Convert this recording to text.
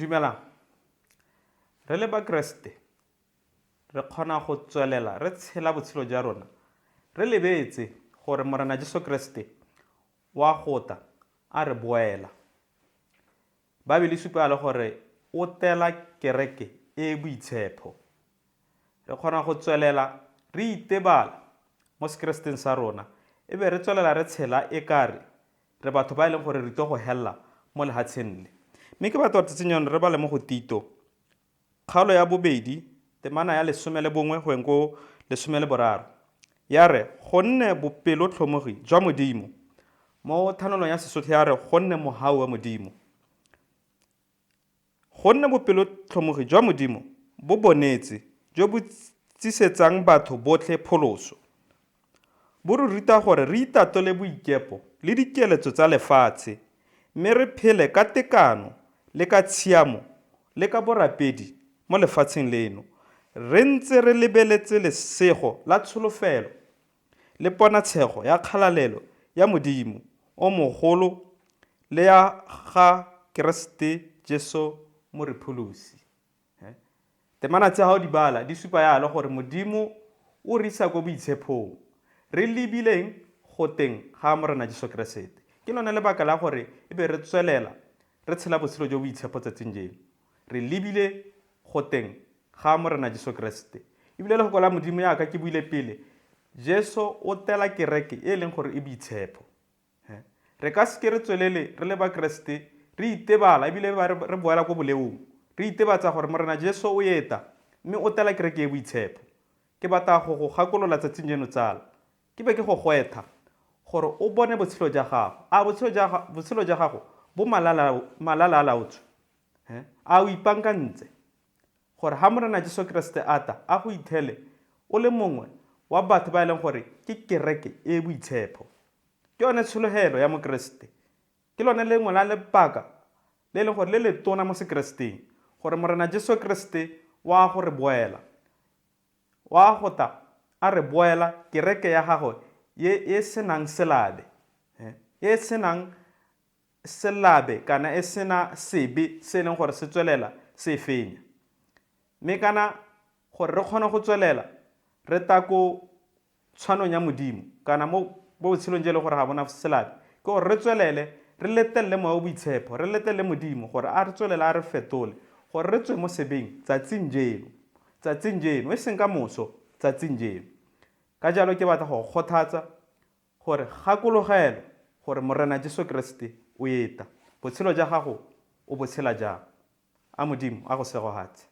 Dumelang. Re le Bakeresete re kgona go tswelela re tshela botshelo jwa rona re lebetse gore Morena Jesu Keresete wa gota a re boela. Baebele e supa le gore o tela kereke e e boitshepho. Re kgona go tswelela re itebala mo sekereseteng sa rona e be re tswelela re tshela e kare Re batho ba e leng gore re tlo go helela mo lehatsheng le. Mme ke batla gore tsatsing jaanong re bale mo go Tito, kgaolo ya bobedi, temana ya 11 go yeng ko 13. Ya re, Gonne bopelotlhomogi jwa Modimo, mo thanolong ya Sesotho ya re, gonne mohau wa Modimo. Gonne bopelotlhomogi jwa Modimo bo bonetse, jo bo tsisetsang batho botlhe pholoso. Bo re ruta gore re itatole boikepo le dikeletso tsa lefatshe, mme re phele ka tekano le ka tshiamo le ka borapedi mo lefatsheng leno, re ntse re lebeletse lesego la tsholofelo le ponatshego ya kgalalelo ya Modimo o mogolo le ya ga Keresete Jesu Morepholosi. Temana tse ga o di bala di supa yalo gore Modimo o re isa ko boitshephong, re lebileng go teng ga Morena Jesu Keresete. Ke lone lebaka la gore e be re tswelela re tshela botshelo jo boitshepo tsatsing jeno, re lebile go teng ga Morena Jesu Keresete. Ebile Lefoko la Modimo yaka ke buile pele, Jesu o tela kereke e e leng gore e boitshepo. Re ka seke re tswelele re le Bakeresete re itebala ebile ba re boela ko boleong. Re itebatsa gore Morena Jesu o eta mme o tela kereke e boitshepo. Ke batla go go gakolola tsatsing jeno tsala. Ke be ke go gwetha gore o bone botshelo ja gago. A botshelo ja gago bo malala a laotswe? A o ipankantse gore ha Morena Jesu Keresete a tla, a go ithele o le mongwe wa batho ba e leng gore ke kereke e e boitshepho? Ke yone tshologelo ya Mokeresete. Ke lone lengwe la lebaka le e leng gore le letona mo Sekereseteng, gore Morena Jesu Keresete wa go re boela. Wa go tla a re boela kereke ya gagwe ye e senang selabe, e e senang selabe kana e sena sebe se e leng gore se tswelela se e fenya. Mme kana gore re kgone go tswelela re ta ko tshwanong ya Modimo kana mo botshelong je e leng gore ga bona selabe, ke gore re tswelele re letelele Moya o Boitshepho, re letelele Modimo gore a re tswelele a re fetole gore re tswe mo sebeng tsatsing jeno, tsatsing jeno, e seng ka moso, tsatsing jeno. Ka jalo ke batla go go kgothatsa gore gakologelwa gore Morena Jesu Keresete o eta. Botshelo ja gago o bo tshela jang? A Modimo a go segohatse.